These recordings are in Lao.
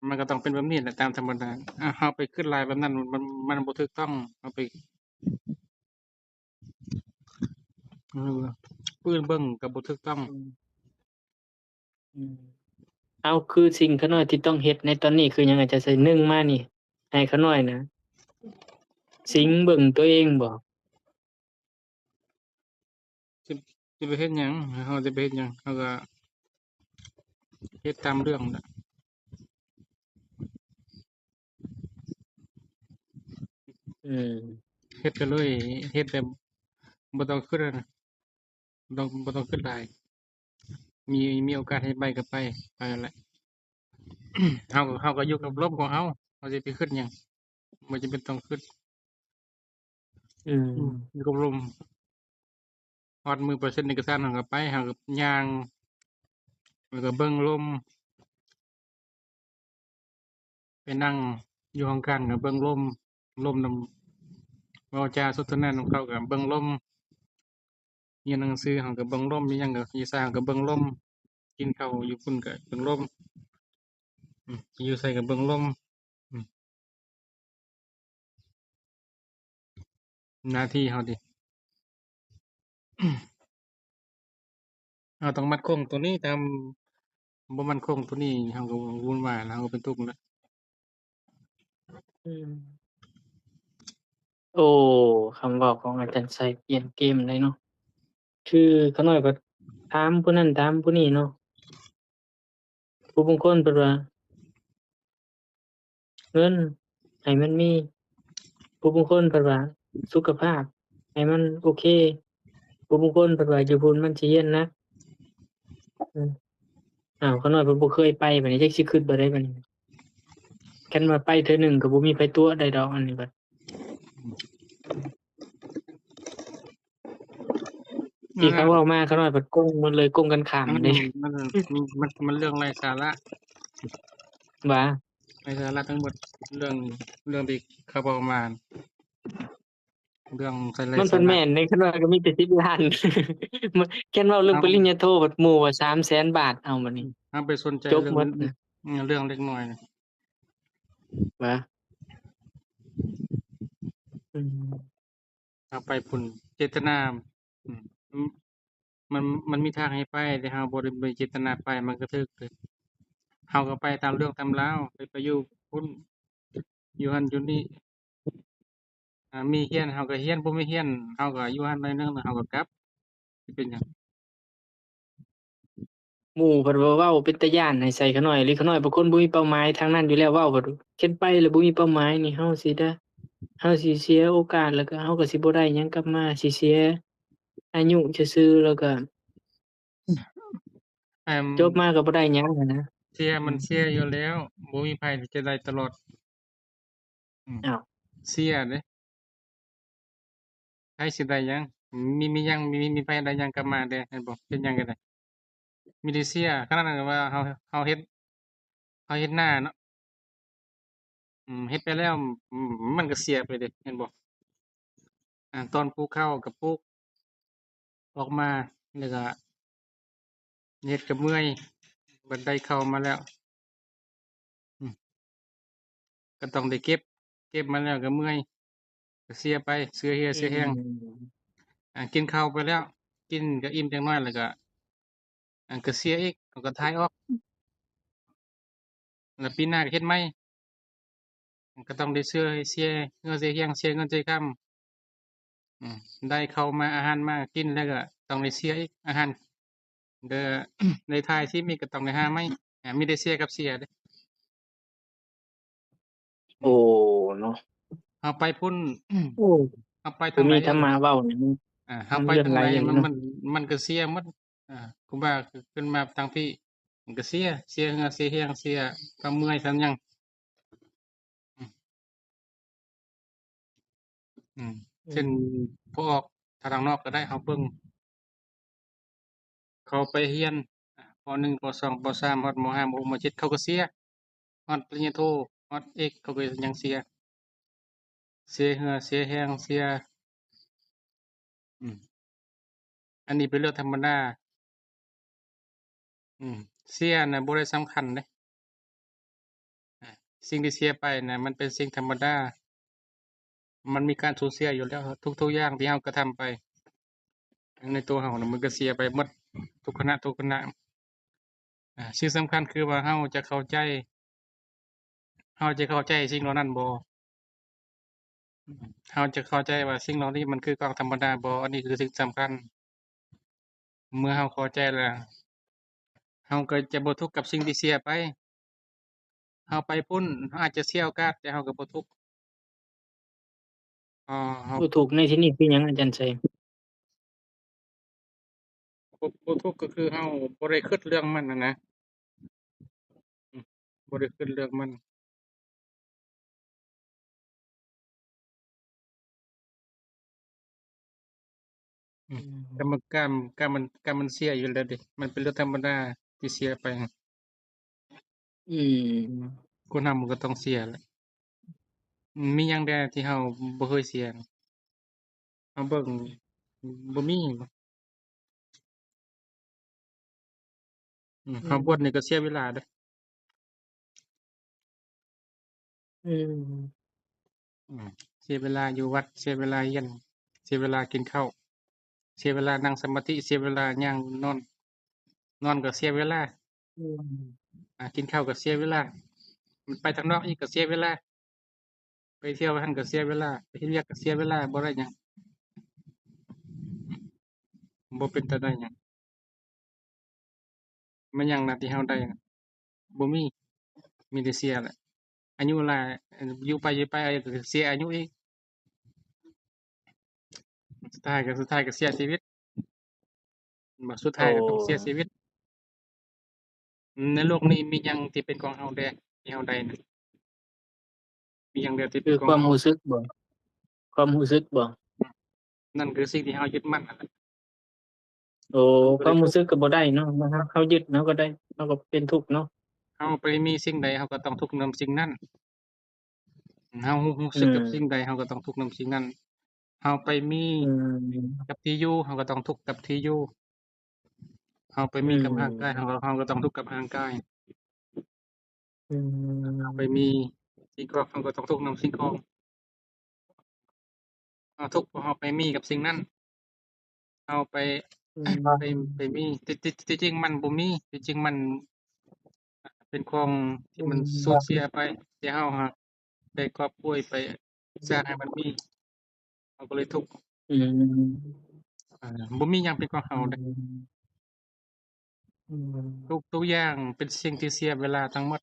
ມັນກໍຕ້ອງເປັນແບບນີ້ແຫຼະຕາມທຳມະດາ. ອາ ເຮົາໄປຄິດຫຼາຍແບບນັ້ນ ມັນ ມັນບໍ່ຖືກຕ້ອງ. ເຮົາໄປ ເອີ ປືນເບິ່ງກໍບໍ່ຖືກຕ້ອງ. ອືມ ອືມ ເອົາ ຄືສິ່ງຂ້ານ້ອຍທີ່ຕ້ອງເຮັດໃນຕອນນີ້ຄືຫຍັງ ອາຈານໄຊ? ໜຶ່ງມານີ້ ໃຫ້ຂ້ານ້ອຍນະ ສິງເບິ່ງຕົວເອງບໍ? ຊິ ຊິໄປເຮັດຫຍັງ? ເຮົາຊິໄປເຮັດຫຍັງ? ເຮົາກໍເຮັດຕາມເລື່ອງແຫຼະ. ອືມ ເຮັດໄປເລີຍ ເຮັດແບບບໍ່ຕ້ອງຄິດນະ ບໍ່ຕ້ອງ ບໍ່ຕ້ອງຄິດຫຼາຍ. ມີ ມີໂອກາດໃຫ້ໄປກໍໄປ ໄປແຫຼະ. ເຮົາ ເຮົາກໍຢູ່ກັບລົມຂອງເຮົາ ເຮົາຊິໄປຄິດຫຍັງ? ບໍ່ຈຳເປັນຕ້ອງຄິດ. ອືມ ອືມ ຢູ່ກັບລົມ. ຮອດມື້ປະເຊັນເອກະສານ ເຮົາກໍໄປ ເຮົາກໍຍ່າງ ແລ້ວກໍເບິ່ງລົມ. ໄປນັ່ງຢູ່ຫ້ອງການກໍເບິ່ງລົມ ລົມນຳ ເວົ້າຈາສົນທະນານຳເຂົາກໍເບິ່ງລົມ. ຮຽນໜັງສືເຮົາກໍເບິ່ງລົມ ມີຫຍັງກໍຢູ່ໃສເຮົາກໍເບິ່ງລົມ. ກິນເຂົ້າຢູ່ພຸ້ນກໍເບິ່ງລົມ ອືມ ຢູ່ໃສກໍເບິ່ງລົມ. ອືມ ໜ້າທີ່ເຮົາເດ ເຮົາຕ້ອງໝັ້ນຄົງໂຕນີ້ ຖ້າບໍ່ໝັ້ນຄົງໂຕນີ້ ເຮົາກໍວຸ່ນວາຍ ແລ້ວເຮົາກໍເປັນທຸກແລ້ວ. ອືມ ໂອ້ ຄຳເວົ້າຂອງອາຈານໄຊປ່ຽນເກມເລີຍເນາະ. ຄືຂ້ານ້ອຍກໍຖາມຜູ້ນັ້ນຖາມຜູ້ນີ້ເນາະ. ຜູ້ບາງຄົນເພິ່ນວ່າ ເງິນໃຫ້ມັນມີ, ຜູ້ບາງຄົນເພິ່ນວ່າ ສຸຂະພາບໃຫ້ມັນໂອເຄ, ຜູ້ບາງຄົນເພິ່ນວ່າ ຢູ່ພຸ້ນມັນຊິຮຽນໜັກ. ເອີ ອ້າວ ຂ້ານ້ອຍເພິ່ນບໍ່ເຄີຍໄປ ບາດນີ້ຈັກຊິຄິດແບບໃດບາດນີ້. ຄັນວ່າໄປເທື່ອໜຶ່ງກໍບໍ່ມີໃຜຕົວະໄດ້ດອກ ອັນນີ້ບັດ ທີ່ເຂົາເວົ້າມາ ຂ້ານ້ອຍບັດກົງໝົດເລີຍ ກົງກັນຂ້າມເດ້. ມັນ ມັນ ມັນ ມັນເລື່ອງໄຮ້ສາລະ ຫວາ? ໄຮ້ສາລະທັງໝົດ ເລື່ອງ ເລື່ອງທີ່ເຂົາເວົ້າມາ ເລື່ອງໄຮ້ສາລະ. ມັນເປັນແມ່ນເດ້ ຂ້ານ້ອຍກໍມີແຕ່ສິບລ້ານ ຄັນເວົ້າເລື່ອງປະລິນຍາໂທ ບັດໝູ່ວ່າສາມແສນບາດ ເອົາບັດນີ້ ເຮົາໄປສົນໃຈເລື່ອງ ເລື່ອງເດັກນ້ອຍນະ ຫວາ? ອືມ ເຮົາໄປພຸ້ນ ເຈດຕະນາ ອືມ ມັນ ມັນມີທາງໃຫ້ໄປ ແຕ່ເຮົາບໍ່ໄດ້ມີເຈດຕະນາໄປ ມັນກໍຖືກເລີຍ. ເຮົາກໍໄປຕາມເລື່ອງຕາມລາວ ໄປ ໄປຢູ່ພຸ້ນ ຢູ່ຫັ້ນຢູ່ນີ້ ອ່າ ມີຮຽນເຮົາກໍຮຽນ ບໍ່ມີຮຽນເຮົາກໍຢູ່ຫັ້ນໜ້ອຍໜຶ່ງ ແລ້ວເຮົາກໍກັບ ຊິເປັນຫຍັງ? ໝູ່ເພິ່ນວ່າເວົ້າເປັນຕາຢ້ານໃຫ້ໃສ່ຂ້ານ້ອຍອີ່ຫຼີ. ຂ້ານ້ອຍເປັນຄົນບໍ່ມີເປົ້າໝາຍທາງນັ້ນຢູ່ແລ້ວ ເວົ້າເພິ່ນ ຄັນໄປແລ້ວບໍ່ມີເປົ້າໝາຍນີ້ ເຮົາຊິໄດ້ ເຮົາຊິເສຍໂອກາດ ແລ້ວກໍເຮົາກໍຊິບໍ່ໄດ້ຫຍັງກັບມາ ຊິເສຍອາຍຸຊື່ໆ ແລ້ວກໍ ເອີ່ມ ຈົບມາກໍບໍ່ໄດ້ຫຍັງຫັ້ນນະ. ເສຍມັນເສຍຢູ່ແລ້ວ ອືມ ບໍ່ມີໃຜທີ່ຈະໄດ້ຕະຫຼອດ. ອືມ ອ້າວ ເສຍເດ້ ໃຜຊິໄດ້ຫຍັງ? ມີ ມີຫຍັງ ມີ ມີໃຜໄດ້ຫຍັງກັບມາເດ້ ແມ່ນບໍ່? ເຮັດຫຍັງກໍໄດ້ ມີແຕ່ເສຍ. ຂະໜາດນັ້ນວ່າເຮົາ ເຮົາເຮັດ ເຮົາເຮັດນາເນາະ ອືມ ເຮັດໄປແລ້ວ ອືມ ມັນກໍເສຍໄປເດ້ ແມ່ນບໍ່? ອາ ຕອນປູກເຂົ້າກໍປູກອອກມາ ແລ້ວກໍເຮັດກໍເມື່ອຍ ບັດໄດ້ເຂົ້າມາແລ້ວ ອືມ ກໍຕ້ອງໄດ້ເກັບ ເກັບມາແລ້ວກໍເມື່ອຍ ກໍເສຍໄປ ເສຍເຫື່ອເສຍແຮງ ອືມ ອາ ກິນເຂົ້າໄປແລ້ວ ກິນກໍອີ່ມຈັກໜ້ອຍ ແລ້ວກໍ ອັນກໍເສຍອີກ ເຂົາກໍຖ່າຍອອກ ແລ້ວປີໜ້າກໍເຮັດໃໝ່ ມັນກໍຕ້ອງໄດ້ເສຍ ເສຍເຫື່ອເສຍແຮງ ເສຍເງິນເສຍຄຳ ອືມ ໄດ້ເຂົ້າມາ ອາຫານມາກິນ ແລ້ວກໍຕ້ອງໄດ້ເສຍອີກ ອາຫານ ເດີ ໄດ້ຖ່າຍຊີບອີກ ກໍຕ້ອງໄດ້ຫາໃໝ່ ອາ ມີແຕ່ເສຍກັບເສຍເດ້. ໂອ້ ເນາະ ເຮົາໄປພຸ້ນ ໂອ້ ເຮົາໄປທາງໃດ ມີທຳມະເວົ້ານີ້ ອາ ເຮົາໄປທາງໃດ ມັນ ມັນ ມັນກໍເສຍໝົດ ອາ ຄູບາຂຶ້ນມາທາງພີ້ ມັນກໍເສຍ ເສຍເຫື່ອເສຍແຮງ ເສຍຄວາມເມື່ອຍສ່ຳຫຍັງ ອືມ ອືມ ອືມ ເຊັ່ນ ພໍອອກ ຖ້າທາງນອກກໍໄດ້ ເຮົາເບິ່ງ ເຂົາໄປຮຽນ ປໍໜຶ່ງ ປໍສອງ ປໍສາມ ຮອດ ມໍຫ້າ ມໍຫົກ ມໍເຈັດ ເຂົາກໍເສຍ ຮອດປະລິນຍາໂທ ຮອດເອກ ເຂົາກໍຍັງເສຍ ເສຍເຫື່ອເສຍແຮງ ເສຍ ອືມ ອັນນີ້ເປັນເລື່ອງທຳມະດາ ອືມ ເສຍນະບໍ່ໄດ້ສຳຄັນເດ້. ສິ່ງທີ່ເສຍໄປນະ ມັນເປັນສິ່ງທຳມະດາ. ມັນມີການສູນເສຍຢູ່ແລ້ວ. ທຸກໆຢ່າງທີ່ເຮົາກະທຳໄປໃນຕົວເຮົານະ ມັນກະເສຍໄປໝົດ ທຸກຂະນະ ທຸກຂະນະ. ອາ ສິ່ງສຳຄັນຄືວ່າເຮົາຈະເຂົ້າໃຈ ເຮົາຈະເຂົ້າໃຈສິ່ງເຫຼົ່ານັ້ນບໍ່? ເຮົາຈະເຂົ້າໃຈວ່າສິ່ງເຫຼົ່ານີ້ມັນຄືຂອງທຳມະດາບໍ່? ອັນນີ້ຄືສິ່ງສຳຄັນ. ເມື່ອເຮົາເຂົ້າໃຈແລ້ວ ເຮົາກໍຈະບໍ່ທຸກກັບສິ່ງທີ່ເສຍໄປ. ເຮົາໄປພຸ້ນ ເຮົາອາດຈະເສຍໂອກາດ ແຕ່ເຮົາກໍບໍ່ທຸກ. ເຮົາ ເຮົາ ບໍ່ທຸກໃນທີ່ນີ້ຄືຫຍັງ ອາຈານໄຊ? ບໍ່ ບໍ່ທຸກກໍຄືເຮົາບໍ່ໄດ້ຄິດເລື່ອງມັນຫັ້ນນະ. ອືມ ບໍ່ໄດ້ຄິດເລື່ອງມັນ. ອືມ ອືມ ການມັນ ການ ການມັນ ການມັນເສຍຢູ່ແລ້ວເດ ມັນເປັນເລື່ອງທຳມະດາທີ່ເສຍໄປ. ອືມ ຄົນເຮົາມັນກໍຕ້ອງເສຍແຫຼະ. ມີຫຍັງແດ່ທີ່ເຮົາບໍ່ເຄີຍເສຍ? ເຮົາເບິ່ງ ບໍ່ມີ. ອືມ ອືມ ເຮົາບວດນີ້ກໍເສຍເວລາເດ້. ອືມ ອືມ ເສຍເວລາຢູ່ວັດ ເສຍເວລາຮຽນ ເສຍເວລາກິນເຂົ້າ ເສຍເວລານັ່ງສະມາທິ ເສຍເວລາຍ່າງນອນ ນອນກໍເສຍເວລາ. ອືມ ອາ ກິນເຂົ້າກໍເສຍເວລາ. ມັນໄປທາງນອກອີກກໍເສຍເວລາ. ໄປທ່ຽວຫັ້ນກໍເສຍເວລາ ໄປເຮັດວຽກກໍເສຍເວລາ ບໍ່ໄດ້ຫຍັງ ບໍ່ເປັນຕາໄດ້ຫຍັງ. ແມ່ນຫຍັງນະທີ່ເຮົາໄດ້ນະ? ບໍ່ມີ ມີແຕ່ເສຍແຫຼະ. ອາຍຸຫຼາຍ ຢູ່ໄປ ຢູ່ໄປກໍເສຍອາຍຸອີກ. ສຸດທ້າຍກໍ ສຸດທ້າຍກໍເສຍຊີວິດ. ບໍ່ ສຸດທ້າຍກໍຕ້ອງເສຍຊີວິດ. ໂອ້ ໃນໂລກນີ້ມີຫຍັງທີ່ເປັນຂອງເຮົາແດ່ ທີ່ເຮົາໄດ້ນະ? ມີຫຍັງແດ່ທີ່ເປັນຂອງເຮົາ? ຄືຄວາມຮູ້ສຶກບໍ? ຄວາມຮູ້ສຶກບໍ? ອືມ ນັ້ນຄືສິ່ງທີ່ເຮົາຍຶດໝັ້ນຫັ້ນແຫຼະ. ໂອ້ ຄວາມຮູ້ສຶກກໍບໍ່ໄດ້ເນາະ ເຮົາ ເຮົາຍຶດ ເຮົາກໍໄດ້ ເຮົາກໍເປັນທຸກເນາະ. ເຮົາໄປມີສິ່ງໃດ ເຮົາກໍຕ້ອງທຸກນຳສິ່ງນັ້ນ. ເຮົາຮູ້ ຮູ້ສຶກກັບ ອືມ ສິ່ງໃດ ເຮົາກໍຕ້ອງທຸກນຳສິ່ງນັ້ນ. ເຮົາໄປມີ ອືມ ກັບທີ່ຢູ່ ເຮົາກໍຕ້ອງທຸກກັບທີ່ຢູ່. ເຮົາໄປມີກັບ ອືມ ຮ່າງກາຍ ເຮົາກໍ ເຮົາກໍຕ້ອງທຸກກັບຮ່າງກາຍ. ອືມ ເຮົາໄປມີສິ່ງຂອງ ເຮົາກໍຕ້ອງທຸກນຳສິ່ງຂອງ. ເຮົາທຸກເພາະເຮົາໄປມີກັບສິ່ງນັ້ນ. ເຮົາໄປ ອືມ ໄປ ໄປມີ ທີ່ ທີ່ ທີ່ຈິງມັນບໍ່ມີ ທີ່ຈິງມັນເປັນຂອງທີ່ມັນ ອືມ ສູນເສຍໄປ ແຕ່ເຮົາຫາກໄປກອບໂກຍ ໄປສ້າງໃຫ້ມັນມີ ເຮົາກໍເລີຍທຸກ. ອືມ ອາ ບໍ່ມີຫຍັງເປັນຂອງເຮົາເດ້. ອືມ ອືມ ທຸກ ທຸກຢ່າງເປັນສິ່ງທີ່ເສຍເວລາທັງໝົດ.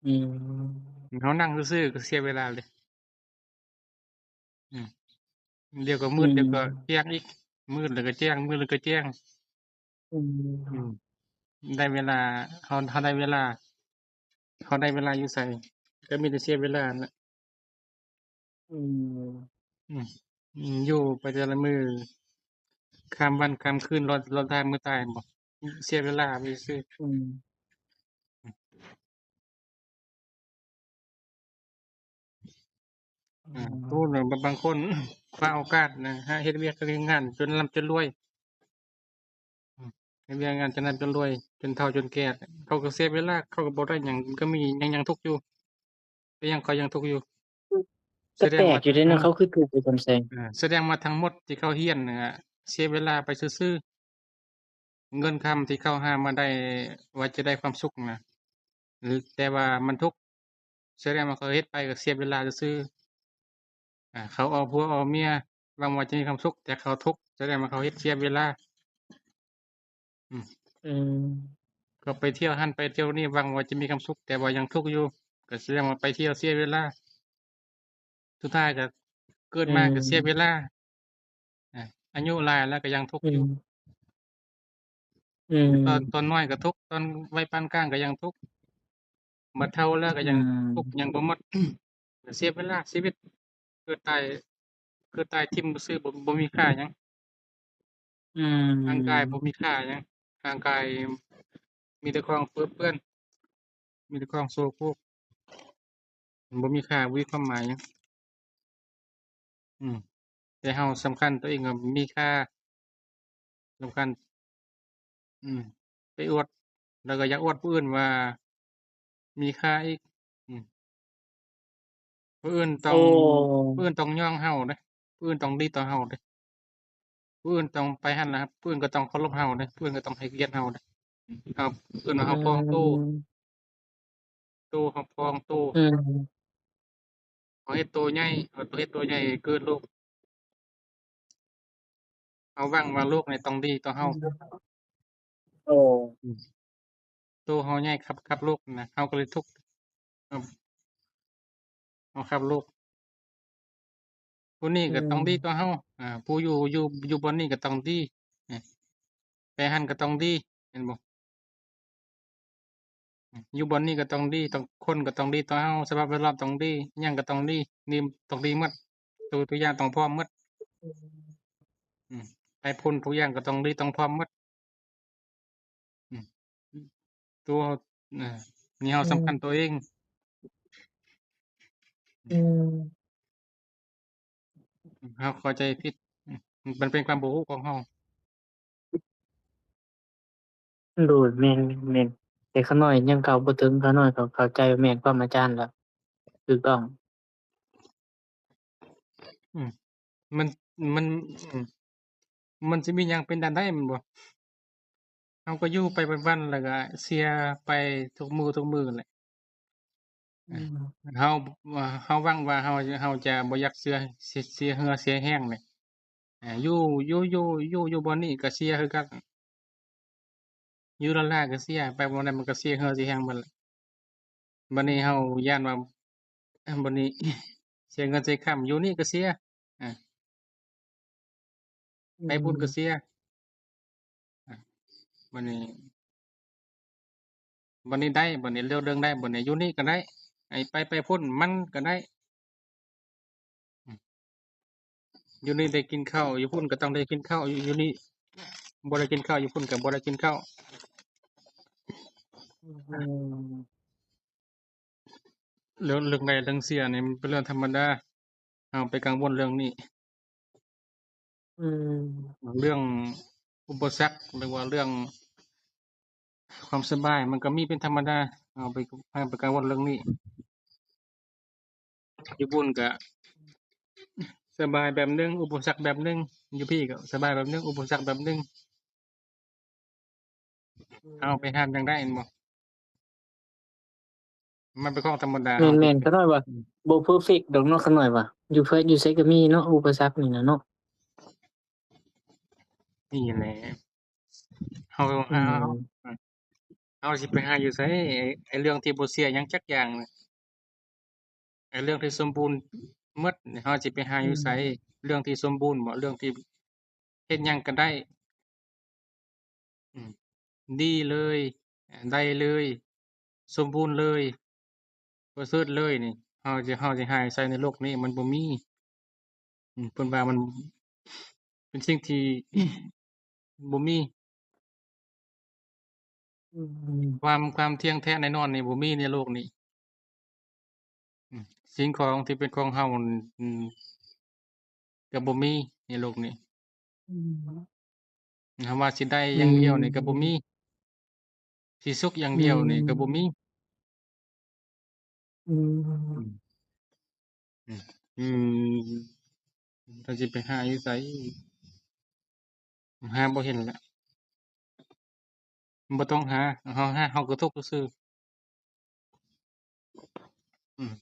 ອືມ ເຮົານັ່ງຊື່ໆກໍເສຍເວລາເລີຍ. ອືມ ດຽວກໍມືດ ອືມ ດຽວກໍແຈ້ງອີກ ມືດແລ້ວກໍແຈ້ງ ມືດແລ້ວກໍແຈ້ງ. ອືມ ອືມ ໄດ້ເວລາ ເຮົາ ເຮົາໄດ້ເວລາ ເຮົາໄດ້ເວລາຢູ່ໃສ? ກໍມີແຕ່ເສຍເວລາຫັ້ນແຫຼະ. ອືມ ອືມ ຢູ່ໄປແຕ່ລະມື້ ຂ້າມວັນຂ້າມຄືນ ລໍ ລໍຖ້າມື້ຕາຍແມ່ນບໍ່? ເສຍເວລາໄປຊື່ໆ. ອືມ ອືມ ອາ ໂອ້ ບາງຄົນຄວ້າໂອກາດນະ ຫາເຮັດວຽກເຮັດງານຈົນລ່ຳຈົນລວຍ. ອືມ ເຮັດວຽກງານຈົນລ່ຳຈົນລວຍ ຈົນເຖົ້າຈົນແກ່ ເຂົາກໍເສຍເວລາ ເຂົາກໍບໍ່ໄດ້ຫຍັງ ກໍມີ ຍັງ ຍັງທຸກຢູ່. ເປັນຫຍັງເຂົາຍັງທຸກຢູ່? ກໍແປກຢູ່ເດເນາະ ເຂົາຄືທຸກຢູ່ ຄຳແສງ. ເອີ ສະແດງວ່າທັງໝົດທີ່ເຂົາຮຽນນະ ເສຍເວລາໄປຊື່ໆ. ເງິນຄຳທີ່ເຂົາຫາມາໄດ້ວ່າຈະໄດ້ຄວາມສຸກນະ ແຕ່ວ່າມັນທຸກ ສະແດງວ່າເຂົາເຮັດໄປກໍເສຍເວລາຊື່ໆ. ອາ ເຂົາເອົາຜົວເອົາເມຍ ຫວັງວ່າຈະມີຄວາມສຸກ ແຕ່ເຂົາທຸກ ສະແດງວ່າເຂົາເຮັດເສຍເວລາ. ອືມ ອືມ ກໍໄປທ່ຽວຫັ້ນໄປທ່ຽວນີ້ ຫວັງວ່າຈະມີຄວາມສຸກ ແຕ່ວ່າຍັງທຸກຢູ່ ກໍສະແດງວ່າໄປທ່ຽວເສຍເວລາ. ສຸດທ້າຍກໍເກີດມາ ອືມ ກໍເສຍເວລາ. ອາ ອາຍຸຫຼາຍແລ້ວກໍຍັງທຸກຢູ່. ອືມ ອືມ ຕອນ ຕອນນ້ອຍກໍທຸກ ຕອນໄວປານກາງກໍຍັງທຸກ ບັດເຖົ້າແລ້ວກໍຍັງ ອືມ ທຸກ ຍັງບໍ່ໝົດ. ເສຍເວລາຊີວິດ ເກີດຕາຍ ເກີດຕາຍຖິ້ມຊື່ໆ ບໍ່ ບໍ່ມີຄ່າຫຍັງ. ອືມ ຮ່າງກາຍບໍ່ມີຄ່າຫຍັງ ຮ່າງກາຍມີແຕ່ຂອງເປິເປື້ອນ ມີແຕ່ຂອງໂສໂຄກ ມັນບໍ່ມີຄ່າ ບໍ່ມີຄວາມໝາຍຫຍັງ. ອືມ ແຕ່ເຮົາສຳຄັນ ຕົວເອງກໍມີຄ່າ ສຳຄັນ. ອືມ ໄປອວດ ແລ້ວກໍຢາກອວດຜູ້ອື່ນວ່າ ມີຄ່າອີກ. ອືມ ຜູ້ອື່ນຕ້ອງ ໂອ້ ຜູ້ອື່ນຕ້ອງຍ້ອງເຮົາເດ້, ຜູ້ອື່ນຕ້ອງດີຕໍ່ເຮົາເດ້, ຜູ້ອື່ນຕ້ອງໄປຫັ້ນລະ ຜູ້ອື່ນກໍຕ້ອງເຄົາລົບເຮົາເດ້, ຜູ້ອື່ນກໍຕ້ອງໃຫ້ກຽດເຮົາເດ້. ເຮົາ ເອີ້ນວ່າເຮົາພອງໂຕ. ອືມ ໂຕເຮົາພອງໂຕ. ອືມ ເຮົາເຮັດໂຕໃຫຍ່, ເຮົາເຮັດໂຕໃຫຍ່ເກີດໂລກ. ເຮົາຫວັງວ່າໂລກນີ້ຕ້ອງດີຕໍ່ເຮົາ. ໂອ້ ໂຕເຮົາໃຫຍ່ຂັບ ຂັບໂລກນະ, ເຮົາກໍເລີຍທຸກ. ເຮົາ ເຮົາຂັບໂລກ. ຜູ້ນີ້ກໍຕ້ອງດີຕໍ່ເຮົາ, ອືມ ອາ ຜູ້ຢູ່ ຢູ່ ຢູ່ບ່ອນນີ້ກໍຕ້ອງດີ, ໄປຫັ້ນກໍຕ້ອງດີ, ແມ່ນບໍ່? ຢູ່ບ່ອນນີ້ກໍຕ້ອງດີ, ຕ້ອງ ຄົນກໍຕ້ອງດີຕໍ່ເຮົາ, ສະພາບແວດລ້ອມຕ້ອງດີ, ຫຍັງກໍຕ້ອງດີ, ນີ້ຕ້ອງດີໝົດ, ທຸກ ທຸກຢ່າງຕ້ອງພ້ອມໝົດ. ອືມ ໄປພຸ້ນທຸກຢ່າງກໍຕ້ອງດີ, ຕ້ອງພ້ອມໝົດ. ອືມ ຕົວເຮົາ ອາ ນີ້ເຮົາ ອືມ ສຳຄັນຕົວເອງ. ອືມ ເຮົາເຂົ້າໃຈຜິດ, ມັນເປັນຄວາມບໍ່ຮູ້ຂອງເຮົາ. ໂດຍ ແມ່ນ ແມ່ນ ແຕ່ຂ້ານ້ອຍຍັງເຂົ້າບໍ່ເຖິງ, ຂ້ານ້ອຍເຂົ້າ ເຂົ້າໃຈວ່າແມ່ນຄວາມອາຈານແລ້ວ ຖືກຕ້ອງ. ອືມ ມັນ ມັນ ອືມ ມັນຊິມີຫຍັງເປັນອັນໃດແມ່ນບໍ່? ເຮົາກໍຢູ່ໄປວັນໆ ແລ້ວກໍເສຍໄປທຸກມື້ ທຸກມື້ແຫຼະ. ອືມ ເຮົາ ເຮົາຫວັງວ່າເຮົາ ເຮົາຈະບໍ່ຢາກເສຍ ເສຍ ເສຍເຫື່ອເສຍແຮງແຫຼະ. ອາ ຢູ່ ຢູ່ ຢູ່ ຢູ່ ຢູ່ບ່ອນນີ້ກໍເສຍຄືກັນ, ຢູ່ລ້າໆກໍເສຍ, ໄປບ່ອນໃດມັນກໍເສຍເຫື່ອເສຍແຮງໝົດແຫຼະ. ບັດນີ້ເຮົາຢ້ານວ່າ ບັດນີ້ເສຍເງິນເສຍຄຳ, ຢູ່ນີ້ກໍເສຍ ອາ ໄປພຸ້ນກໍເສຍ. ອືມ ອາ ບັດນີ້ ບັດນີ້ໄດ້ ບັດນີ້ເລືອກເລື່ອງໄດ້, ບັດນີ້ຢູ່ນີ້ກໍໄດ້, ໄປ ໄປພຸ້ນມັນກໍໄດ້. ອືມ ຢູ່ນີ້ໄດ້ກິນເຂົ້າ, ຢູ່ພຸ້ນກໍຕ້ອງໄດ້ກິນເຂົ້າ, ຢູ່ ຢູ່ນີ້ບໍ່ໄດ້ກິນເຂົ້າ, ຢູ່ພຸ້ນກໍບໍ່ໄດ້ກິນເຂົ້າ. ອືມ ເລື່ອງ ເລື່ອງໄດ້ເລື່ອງເສຍນີ້ມັນເປັນເລື່ອງທຳມະດາ, ເຮົາໄປກັງວົນເລື່ອງນີ້. ອືມ ເລື່ອງອຸປະສັກ ຫຼືວ່າເລື່ອງຄວາມສະບາຍ ມັນກໍມີເປັນທຳມະດາ, ເຮົາໄປ ເຮົາໄປກັງວົນເລື່ອງນີ້. ຢູ່ພຸ້ນກະສະບາຍແບບໜຶ່ງ ອຸປະສັກແບບໜຶ່ງ, ຢູ່ພີ້ກະສະບາຍແບບໜຶ່ງ ອຸປະສັກແບບໜຶ່ງ. ເຮົາໄປຫາຈັ່ງໃດແມ່ນບໍ່? ມັນເປັນຂອງທຳມະດາ. ແມ່ນໆ ຂະນ້ອຍວ່າ ອືມ ບໍ່ເພີເຟັກດອກເນາະ, ຂະນ້ອຍວ່າ ຢູ່ໃສ ຢູ່ໃສກໍມີເນາະ ອຸປະສັກນີ້ນະເນາະ. ນີ້ແຫຼະ ເຮົາ ອືມ ເຮົາ ເຮົາຊິໄປຫາຢູ່ໃສ ໄອ້ ໄອ້ເລື່ອງທີ່ບໍ່ເສຍຫຍັງຈັກຢ່າງນະ? ເລື່ອງທີ່ສົມບູນໝົດ ເຮົາຊິໄປຫາຢູ່ໃສ? ອືມ ເລື່ອງທີ່ສົມບູນບໍ? ເລື່ອງທີ່ເຮັດຫຍັງກໍໄດ້ ອືມ ດີເລີຍ ໄດ້ເລີຍ ສົມບູນເລີຍ ປະເສີດເລີຍນີ້ ເຮົາຈະ ເຮົາຈະຫາຢູ່ໃສໃນໂລກນີ້? ມັນບໍ່ມີ. ອືມ ເພິ່ນວ່າມັນເປັນສິ່ງທີ່ບໍ່ມີ. ອືມ ຄວາມ ຄວາມທ່ຽງແທ້ແນ່ນອນນີ້ບໍ່ມີໃນໂລກນີ້. ອືມ ສິ່ງຂອງທີ່ເປັນຂອງເຮົາ ອືມ ກໍບໍ່ມີໃນໂລກນີ້. ອືມ ເຮົາວ່າຊິໄດ້ຢ່າງດຽວນີ້ກໍບໍ່ມີ. ອືມ ຊິສຸກຢ່າງດຽວນີ້ກໍບໍ່ມີ. ອືມ ອືມ ອືມ ເຮົາຊິໄປຫາຢູ່ໃສ? ຫາບໍ່ເຫັນລະ. ບໍ່ຕ້ອງຫາ, ເຮົາຫາ ເຮົາກໍທຸກຊື່ໆ. ອືມ